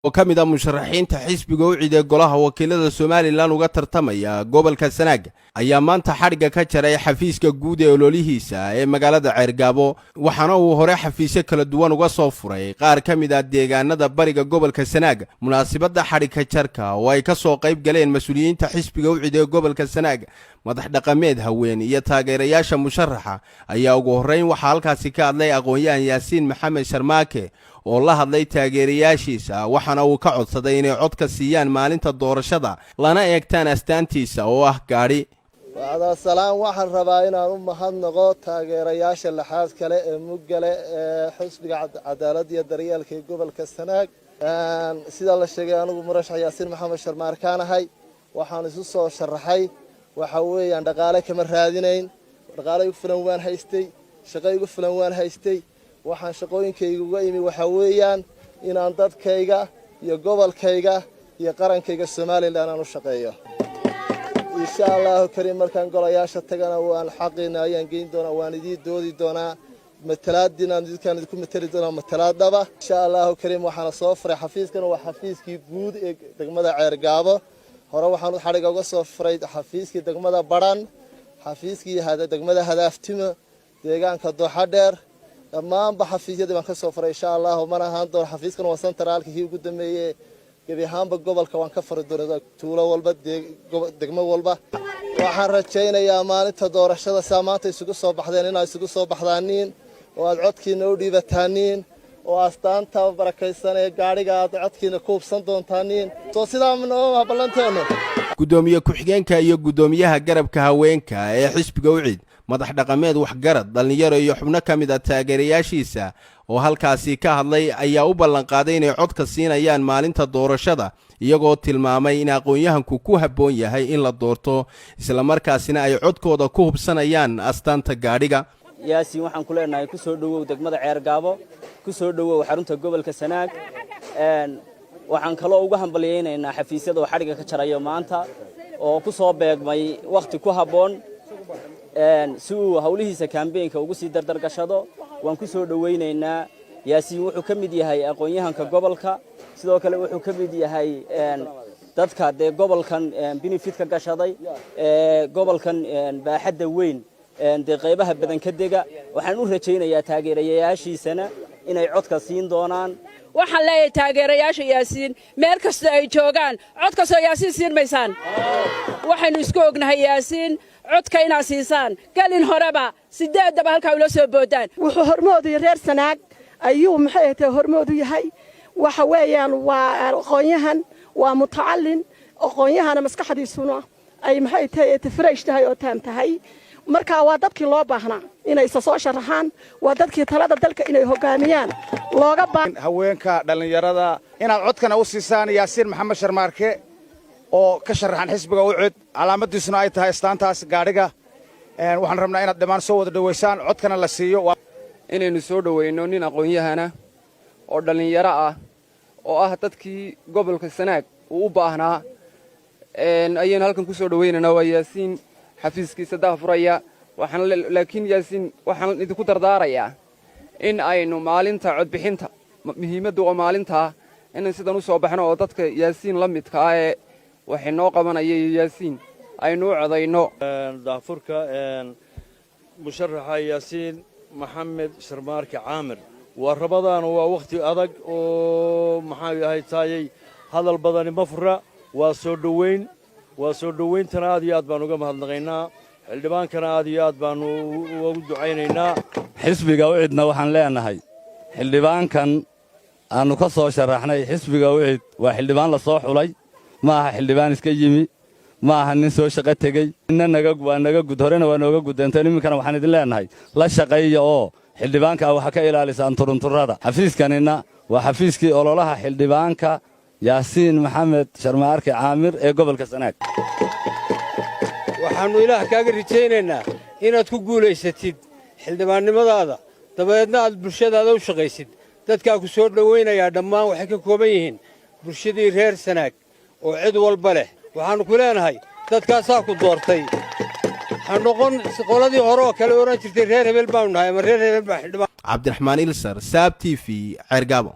Oo ka mid ah musharaxiinta xisbiga UCID ee golaha wakiilada Somaliland uga tartamaya gobolka Sanaag ayaa maanta xadhigga ka jaray xafiiska guud ee ololihiisa ee magaalada Ceergaabo, waxaana uu hore xafiisyo kala duwan uga soo furay qaar ka mid ah deegaanada bariga gobolka Sanaag. Munaasibadda xadhigka jarka oo ay ka soo qayb galeen mas-uuliyiinta xisbiga UCID ee gobolka Sanaag, madax dhaqameed, haween iyo taageerayaasha musharaxa ayaa ugu horrayn waxaa halkaasi ka hadlay aqoon-yahan Yaasiin Maxamed Sharmaake oo la hadlay taageerayaashiisa, waxaana uu ka codsaday inay codka siiyaan maalinta doorashada, lana eegtaan astaantiisa oo ah gaadhi. Bacdasalaan, waxaan rabaa inaan u mahadnaqo taageerayaasha laxaad kale ee muggale ee xisbiga Cadaaladda iyo Daryeelka ee gobolka Sanaag. Sida la sheegay, anigu murashax Yaasiin Maxamed Sharmaarkaan ahay. Waxaan isu soo sharaxay waxa weeyaan dhaqaale kama raadinayn. Dhaqaale igu filan waan haystay, shaqo igu filan waan haystay. Waxaan shaqooyinkayga uga imi waxaa weeyaan inaan dadkayga iyo gobolkayga iyo qarankayga Somaliland aan u shaqeeyo, insha Allahu kariim. Markaan golayaasha tagana waan xaqiina ayaan geyn doonaa, waan idiin doodi doonaa, matalaadiinaan idinkaan idinku matali doonaa matalaadaba, insha Allahu kariim. Waxaana soo furay xafiiskan, waa xafiiskii guud ee degmada Ceergaabo. Hore waxaan xadhiga uga soo furay xafiiskii degmada Badhan, xafiiskii degmada Hadaaftimo, deegaanka Dooxa Dheer. Dhammaanba xafiisyadii baan ka soo furay, insha Allahu. Mana ahaan doono xafiiskan, waa centraalka kii ugu dambeeye. Gebi ahaanba gobolka waan ka furi doonaa, tuulo walba, degmo walba. Waxaan rajaynayaa maalinta doorashada sidaa maanta isugu soo baxdeen inaad isugu soo baxdaaniin oo aad codkiina u dhiibataaniin oo astaanta barakaysan ee gaadhiga aad codkiina ku hubsan doontaaniin. Soo sidaa nooma ballanteenu? Guddoomiye ku-xigeenka iyo guddoomiyaha garabka haweenka ee xisbiga UCID, madax dhaqameed, waxgarad, dhallinyaro iyo xubno ka mid ah taageerayaashiisa oo halkaasi ka hadlay ayaa u ballanqaaday inay codka siinayaan maalinta doorashada, iyagoo tilmaamay in aqoon-yahanku ku habboon yahay in la doorto, islamarkaasina ay codkooda ku hubsanayaan astaanta gaadhiga. Yaasiin, waxaan ku leenahay ku soo dhowow degmada Ceergaabo, ku soo dhowow xarunta gobolka Sanaag. Waxaan kaloo uga hambalyaynaynaa xafiisyada oo xadhigga ka jarayo maanta oo ku soo beegmay wakhti ku habboon si uu howlihiisa campaignka ugu sii dardargashado. Waan ku soo dhowaynaynaa. Yaasiin wuxuu ka mid yahay aqoon-yahanka gobolka, sidoo kale wuxuu ka mid yahay dadka dee gobolkan benefitka gashaday, gobolkan baaxadda weyn dee qaybaha badan ka dega. Waxaan u rajaynayaa taageerayaashiisana inay codka siin doonaan. Waxaan leeyahay taageerayaasha Yaasiin meel kastoo ay joogaan, cod kastoo Yaasiin siin maysaan. Waxaynu isku ognahay Yaasiin codka inaad siisaan, gelin horeba sideeddaba halkaa ula soo boodaan. Wuxuu hormoodu reer Sanaag ayuu maxay tahay hormoodu yahay. Waxa weeyaan waa aqoon-yahan, waa mutacallin, aqoon-yahana maskaxdiisuna ay maxay tahay fresh tahay oo taam tahay. Marka waa dadkii loo baahnaa inay isa soo sharaxaan, waa dadkii talada dalka inay hoggaamiyaan looga. Haweenka, dhallinyarada, inaad codkana u siisaan Yaasiin Maxamed Sharmaarke oo ka sharaxan xisbiga UCID, calaamadiisuna ay tahay astaantaas gaadhiga. Waxaan rabnaa inaad dhammaan soo wada dhowaysaan, codkana la siiyo. Inaynu soo dhowayno nin aqoon-yahana oo dhallinyaro ah oo ah dadkii gobolka Sanaag uu u baahnaa ayaynu halkan ku soo dhowaynaynaa. Waa Yaasiin xafiiskiisa daahfuraya. Waxaan laakiin, Yaasiin, waxaan idinku dardaarayaa in aynu maalinta codbixinta, muhiimaddu oo maalintaa, inaan sidan u soo baxno oo dadka Yaasiin la midka ah ee waxay noo qabanaya iyo Yaasiin aynu u codayno. Daahfurka musharaxa Yaasiin Maxamed Sharmaarke Caamir waa rabadaana, waa wakhti adag oo maxaa yahay taayay, hadal badani ma fura. Waa soo dhoweyn, waa soo dhowayntana aad iyo aad baan uga mahadnaqaynaa. Xildhibaankana aad iyo aad baannu ugu ducaynaynaa. Xisbiga UCIDna waxaan leenahay, xildhibaankan aannu ka soo sharaxnay xisbiga UCID waa xildhibaan la soo xulay, ma aha xildhibaan iska yimi, ma aha nin soo shaqo tegey. Inna naga waa naga gud, horena waa nooga gudeenteen. Iminkana waxaan idin leenahay la shaqeeya oo xildhibaanka waxaa ka ilaalisaan turunturrada. Xafiiskanina waa xafiiskii ololaha xildhibaanka Yaasiin Maxamed Sharmaarke Caamir ee gobolka Sanaag. Waxaannu Ilaah kaaga rajaynaynaa inaad ku guulaysatid xildhibaannimadaada, dabadeedna aad bulshadaada u shaqaysid. Dadkaa ku soo dhowaynayaa dhammaan waxay ka kooban yihiin bulshadii reer Sanaag oo cid walba leh. Waxaannu ku leenahay dadkaasaa ku doortay. Ha noqon qoladii hore oo kale odhan jirtay reer hebel baanu nahay ama reer hebel baa xildhibaan. Cabdiraxmaan Ilsar, Saab TV, Ceergaabo.